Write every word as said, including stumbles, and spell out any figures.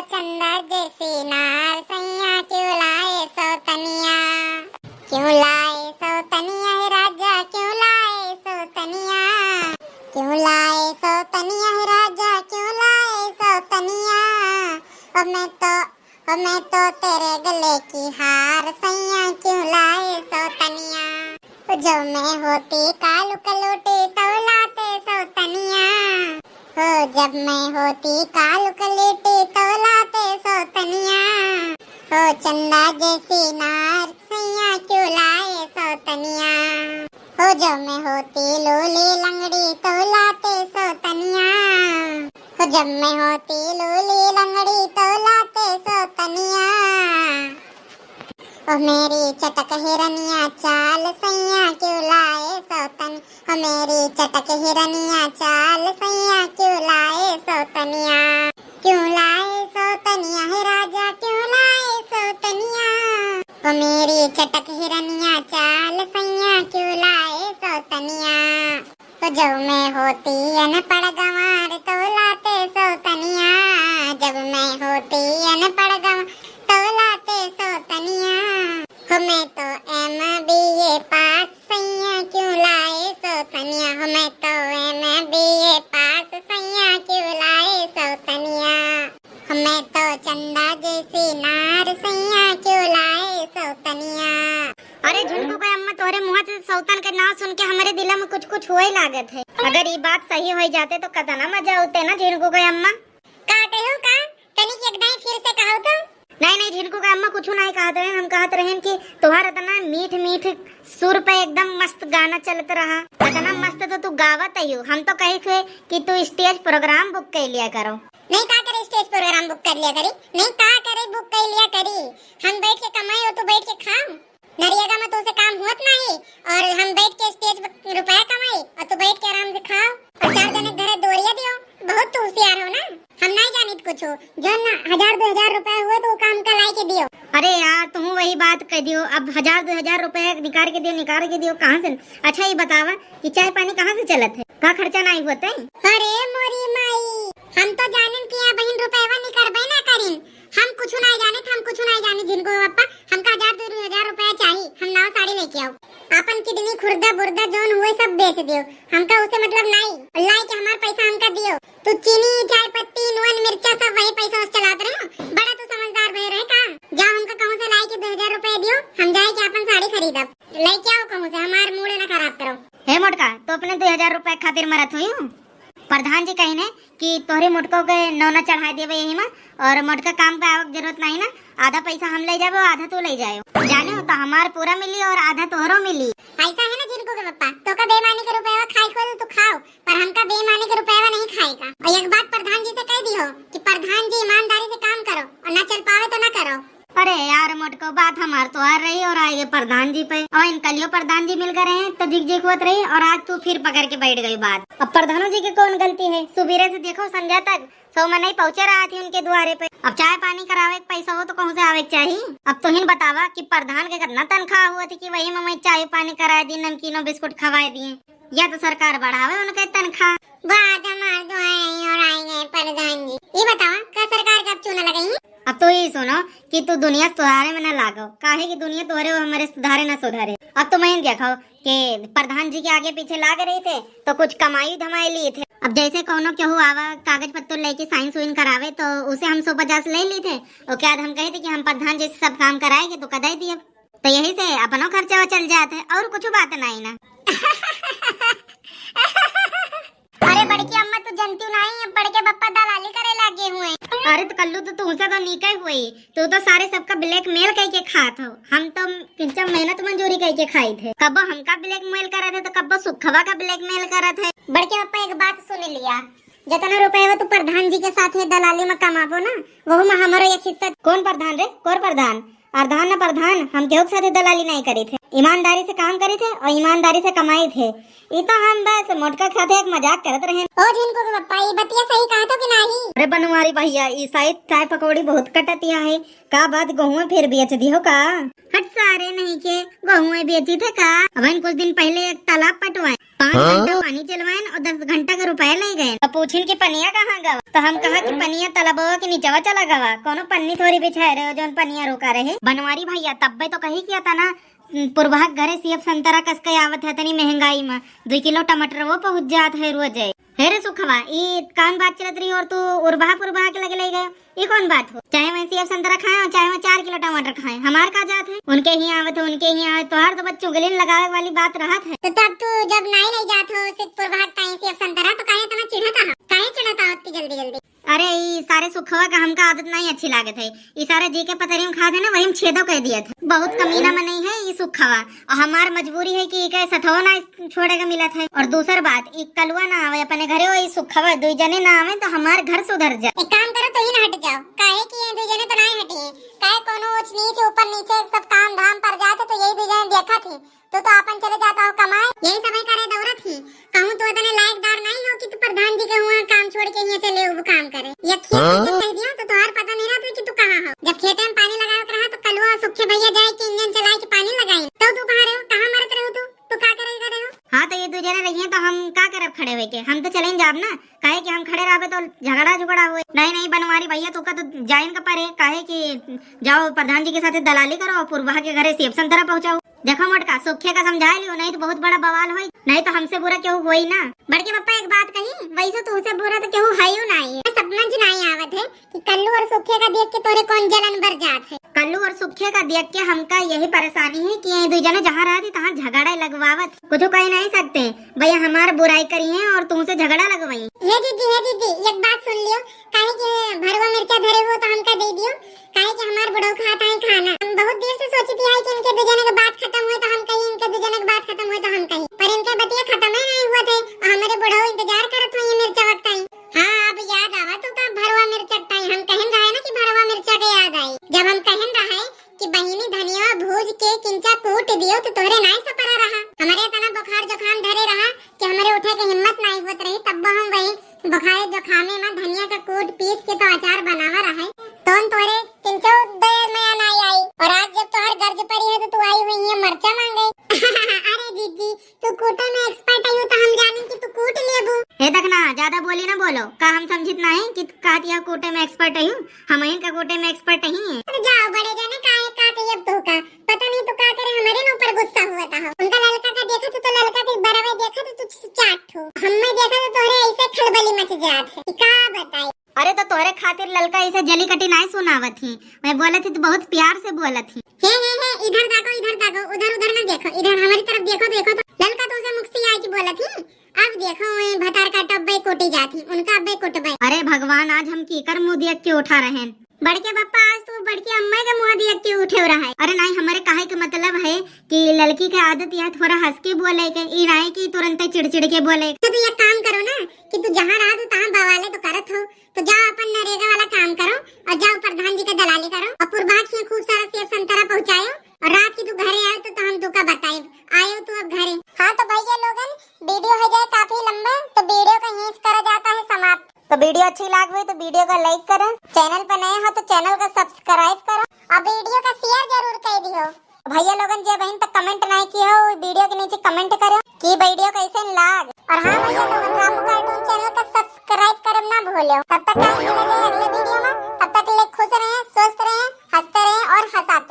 चंदा जैसी नार सैया क्यों लाए सौतनिया, क्यों लाए सौतनिया हे राजा, क्यों लाए सौतनिया, क्यों लाए सौतनिया हे राजा, क्यों लाए सौतनिया। ओ मैं तो, ओ मैं तो तेरे गले की हार सैया क्यों लाए सौतनिया। ओ जब मैं होती कालू कलूटी तो लाते सौतनिया। हो जब मैं होती कालू कलूटी तो लाते सौतनिया। हो चंदा जैसी नार सैया क्यों लाए सौतनिया। हो जब मैं होती लूली लंगड़ी तो लाते सौतनिया। हो जब मैं होती लूली लंगड़ी तो लाते सौतनिया। ओ मेरी चटक हिरनिया चाल सैया क्यों लाए सौतन। ओ मेरी चटक हिरनिया चाल सैया क्यों लाए सौतनिया। क्यों लाए सौतनिया हे राजा क्यों लाए सौतनिया। ओ मेरी चटक हिरनिया चाल सैया क्यों लाए सौतनिया। हो जब मैं होती अनपढ़ गंवार तो लाते सौतनिया। जब मैं होती अनपढ़ गंवार तो लाते सौतनिया। हो मैं तो एम बी ए पास सैया क्यों लाए सौतनिया। हो मैं तो एम बी ए पास सैया क्यों लाए सौतनिया। हो मैं तो चंदा जैसी नार सैया क्यों लाए सौतनिया। अरे झुनकू के अम्मा, तोहरे मुँह से सौतन के नाव सुन के हमरे दिला में कुछ कुछ होए लागत है। अगर ई बात सही होई जाते तो कतना मजा होते ना झुनकू के अम्मा। का कहो का? तनिक एक दाई फिर से कहो तो। नहीं, नहीं, झिनकू के अम्मा कुछ नहीं कहत रहे, हम कहत रहेन कि तोहार इतना मीठ मीठ सुर पे एकदम मस्त गाना चलत रहा, इतना मस्त तो तू गावत अहियो। हम तो कही थे कि तू stage program book कर लिया करो। नहीं का करे stage program book कर लिया करी, नहीं का करे book कर लिया करी। हम बैठ के कमाई और तू बैठ के खाओ। नरेगा में तोसे काम हुअत नाही और हम बैठ के stage पे रुपया कमाई और तू बैठ के आराम से खाओ और चार जने के घरे दोरिया दियो। बहुत तू होशियार हो ना, हम नहीं जानित कुछ हो। जो ना हजार दो हजार रुपया हुए तो वो काम का लाई के दियो। अरे यार, तुम वही बात कह दियो, अब हजार दो हजार रुपया निकाल के दियो, निकाल के दियो कहाँ से? अच्छा ये बतावा कि चाय पानी कहाँ से चलत है, का खर्चा नहीं होते? अरे मोरी माई, हम तो जानिन कि यहाँ बहिन रुपया निकरबे ना करिन, हम कुछ नहीं जानित, हम कुछ नहीं जानित झिनकू के पप्पा, हमका हजार दो हजार रुपया चाही, हम नवा साड़ी लेके आओ। आपन kidney खुर्दा बुर्दा जौन हुए सब बेच दियो, हमका उसे मतलब नहीं। और लाई के हमार पैसा हमका दियो। तू चीनी, चाय पत्ती, नून, मिर्चा सब वही पैसा उस चलात रहे। बड़ा तू समझदार भय रहे का? जा हमका कहूँ से लाई के दो हजार रुपया दियो, हम जाए के आपन साड़ी खरीदब। लेके आओ कहूँ से, हमार mood ना खराब करो। हे मोटका, तो अपने दो हजार रुपया खातिर मरत हुई हूँ। प्रधान जी कहिने कि तोहरे मोटको के नौना चढ़ाए देबे यही में, और मोटका काम पे आवक जरूरत नहीं ना, आधा पैसा हम ले जाबे, आधा तू ले जायो। जाने हो तो हमार पूरा मिली और आधा तोहरो मिली। ऐसा है ना झिनकू के पप्पा, तो का बेमानी के रुपया खाए खोल तू खाओ, पर हमका बेमानी के रुपया नहीं खाए का। और एक बात प्रधान जी से कह दी हो कि प्रधान जी ईमानदारी से काम करो और ना चल पावे तो ना करो। अरे यार मोटको, बात हमार तोहार रही और आएगे प्रधान जी पे, और इनकलियो प्रधान जी मिल गए रहे तो झिक झिक होत रही और आज तू फिर पकड़ के बैठ गई बात। अब प्रधानो जी के कौन गलती है? सुबेरे से देखो संध्या तक सौ मनई पहुँचे रहा थी उनके द्वारे पे। अब चाय पानी करावे के पैसा हो तो कहूँ से आवे के चाही? अब तुहिन बतावा कि प्रधान के कितना तनख्वाह हुआ थी कि वही में मैं चाय पानी कराए दी, नमकीनो बिस्कुट खवाए दिए। या तो सरकार बढ़ावे उनके तनख्वाह। बात हमार तो है और आए गए प्रधान जी। ये बतावा का सरकार का अब चूना लगाई? अब तो ये सुनो कि तू दुनिया सुधारे में ना लागो, काहे कि दुनिया तोहरे और हमारे सुधारे ना सुधारे। अब तो मैं देखो कि प्रधान जी के आगे पीछे लाग रहे थे तो कुछ कमाई धमाई लिए थे। अब जैसे कौनो केहू आवा कागज पत्तर लेके साइन सुइन करावे तो उसे हम सौ पचास ले ली थे। ओके बाद हम कहे थे कि हम प्रधान जी से सब काम कराएंगे तो कदाई दिए। तो यही से अपनो खर्चा चल जात है और कुछ बात नहीं ना। अरे बड़की अम्मा तू जनती नहीं है, बड़के पप्पा दलाली करे लागे हुए। अरे तो कल्लू तो तुमसे तो नीका ही हुई, तू तो सारे सबका blackmail कह के खात हो। हम तो किंचा मेहनत मजूरी कह के खाई थे, कब्बो हमका blackmail करत है तो कब्बो सुखवा का blackmail करत है। बड़के पप्पा एक बात सुन लिया, जितना रुपया तू प्रधान जी के साथ में दलाली में कमाबो ना, वहू में हमारो एक हिस्सा। कौन प्रधान रे? कौन प्रधान? प्रधान ना प्रधान, हम केहू के साथे दलाली नहीं करी थे। ईमानदारी से काम करित है और ईमानदारी से कमाइत है। ई तो हम बस मोटका के साथे एक मजाक करत रहे। ओ झिनकू के पप्पा, ई बतिया सही कहत हो कि नाही? अरे बनवारी भैया, ई शायद चाय पकौड़ी बहुत कटतिया है। का बात, गेहूं फिर बेच दियो का? हट सारे, नहीं के गेहूं बेची थे का? अबहिन कुछ दिन पहले एक तालाब पटवाए, पाँच हाँ? घंटा पानी चलवाएन और दस घंटा का रुपया ले गए। तो पूछिन कि पनिया कहाँ गवा? तो हम कहा कि पनिया तालाबवा के नीचवा चला गवा। कोनो पन्नी थोड़ी बिछाए रहे हो जौन पनिया रोका रहे। बनवारी भैया, तब्बे तो कही किया था ना, पुरबहा के घरे सेब संतरा कस के आवत है तनी महंगाई में, दुई किलो टमाटर वो पहुँच जात है रोज। हे रे सुखवा, ई कौन बात चलत रही और तू उरबहा पुरबहा के लगे ले गए? ई कौन बात हो? चाहे वह सेब संतरा खाए और चाहे वह चार किलो टमाटर खाए, हमार का जात है? उनके ही आवत है, उनके ही आवत, तोहार तो बस चुगलिन लगावे वाली बात रहत है। तो तब तू जब नाई ले जात हो सिद्धपुर भाग ताई सेब संतरा, तो काहे इतना चिढ़त हो? काहे चिढ़त हो इतनी जल्दी जल्दी? अरे, ई सारे सुखवा का हमका आदत नहीं अच्छी लागत है। ई सारे जी के पथरी में खात है ना, वही में छेदो कर दिया था। बहुत कमीना मनई है ई सुखवा, और हमार मजबूरी है कि इके सथवा ना छोड़े के मिलत है। और दूसर बात, ई कलुआ ना आवे अपने घरे, ई सुखवा दुई जने ना आवे तो हमार घर सुधर जाए। एक काम करो, तो ही ना हट जाओ, काहे कि ये दुई जने तो ना ही हटी है। काहे कोनो ऊंच नीच ऊपर नीचे सब काम धाम पर जाते तो यही दुई जने देखा थी, तो तो अपन चले जाता हो कमाए, यही सब करे दौड़त ही। कहूँ तो इतने लायकदार नहीं हो कि तू प्रधान जी के हुआ काम छोड़ के यहाँ चले वो काम करे। या खेत में हाँ? कह दिया तो तोहार पता नहीं रहता कि तू कहाँ हो। जब खेते में पानी लगावे के रहा तो कलुआ और सुखे भैया जाए कि इंजन चलाए के पानी लगाए, तो तू कहाँ रहो, कहाँ मरत रहो तू, तू का करे करे हो? हाँ, तो ये दो जने रहिए तो हम का करब खड़े होके? हम तो चले जाब ना, काहे कि हम खड़े रहबे तो झगड़ा झुगड़ा हुए। नहीं नहीं बनवारी भैया, तू का तो जाइन का परे, काहे कि जाओ प्रधान जी के साथे दलाली करो और पुरबहा के घरे सेब संतरा पहुँचाओ। देखो मोटका, सुखे का समझा लियो, नहीं तो बहुत बड़ा बवाल होई, नहीं तो हमसे बुरा केहू होई ना। बड़के पप्पा एक बात कही, वैसे तुमसे बुरा तो केहू है ही नहीं। समझ नहीं आवत है कि कल्लू और सुखे का देख के तोरे कौन जलन बर जात है। कल्लू और सुखे का देख के हमका यही परेशानी है कि ये दो जने जहाँ रहती तहाँ झगड़ा लगवावत, कुछ कह नहीं सकते। भैया हमार बुराई करी है और तुमसे झगड़ा लगवाई। हे दीदी, हे दीदी, एक बात सुन लियो, काहे कि भरवा मिर्चा धरे हो तो हमका दे दियो, काहे कि हमार बुढ़ऊ खात है खाना। हम बहुत देर से सोचित है कि इनके दो जने के बात खत्म हुए तो हम कहीं, इनके दो जने के बात खत्म हुए तो हम कहीं, पर इनके बतिया खत्म ही नहीं हुआ थे। हमारे बुढ़ऊ इंतजार करत हुए मिर्चा वक्त आई। हाँ, अब याद आवा तो का भरवा मिर्चा टाई। हम कहन रहे ना कि भरवा मिर्चा के याद आई। जब हम कहन रहे कि बहिनी धनिया भूज के किंचा कूट दियो तो तोहरे नाई सपरा रहा। हमारे इतना बुखार जुकाम धरे रहा कि हमारे उठे के हिम्मत नाई होत रही, तब हम वही बुखारे जुकामे में धनिया का कूट पीस के तो अचार बनावा रहे। तो हम तोहरे किंचो दया मया नाई आई। और आज जब तोहर गर्ज परी है तो तू आई हुई है मरचा मांगे। अरे दीदी, तू कूटे में expert है, तो हम जानी कि तू कूट लेबू। हे देखना, ज्यादा बोली ना बोलो, का हम समझित नहीं कि कहत यह कूटे में expert है, हम इनका कूटे में expert ही है। अरे जाओ बड़े जाने काहे का के अब तो का, पता नहीं तू का करे, हमारे ना ऊपर गुस्सा हुआ था। उनका ललका का देखा तो, तो ललका के बराबर देखा तो तू चाट हो, हमें देखा तो तोहरे ऐसे खलबली मच जात है, का बताई। अरे तो तोहरे खातिर ललका इसे जली कटी नाय सुनावत ही, मैं बोलत ही तो बहुत प्यार से बोलत ही। हे, हे, हे, इधर ताको, इधर ताको, उधर, उधर ना देखो, इधर हमारी तरफ देखो, देखो तो ललका तो उसे मुख से आई की बोलत ही। अब देखो, वही भतार का टब्बे कोटी जात ही, उनका अब्बे कोटबे। अरे भगवान, आज हम कीकर मुंह देख के उठा रहे हैं। बड़के पप्पा, आज तू बड़के अम्मा के मुंह देख के उठे रहा है। अरे नहीं, हमारे कहे के मतलब है कि लड़की के आदत यह थोड़ा हंस के बोले के, ई नहीं कि तुरंत चिड़चिड़ के बोले। तो तू एक काम करो ना कि तू जहाँ रहा तू तहाँ बवाले तो करत हो, तो जाओ अपन नरेगा वाला काम करो और जाओ प्रधान जी का दलाली करो और पुरबा के खूब सारा सेब संतरा पहुँचायो और रात की तू घरे आयो तो, तो हम तुका बताए आयो तू अब घरे। हाँ तो भैया लोगन, video हो जाए काफी लंबा, तो video का यहीं से करा जाता है समाप्त। तो video अच्छी लाग हुई तो video का like करें, channel पर नए हो तो channel का subscribe करो और video का share जरूर कर दियो। भैया लोगन जे बहन तक comment नहीं किए हो, video के नीचे comment करो कि video कैसे लाग। और हाँ भैया लोगन, रामू cartoon channel का subscribe करब ना भूलो। तब तक का मिले जाए अगले video में, तब तक के लिए खुश रहें, स्वस्थ रहें, हंसते रहें और हंसाते रहें।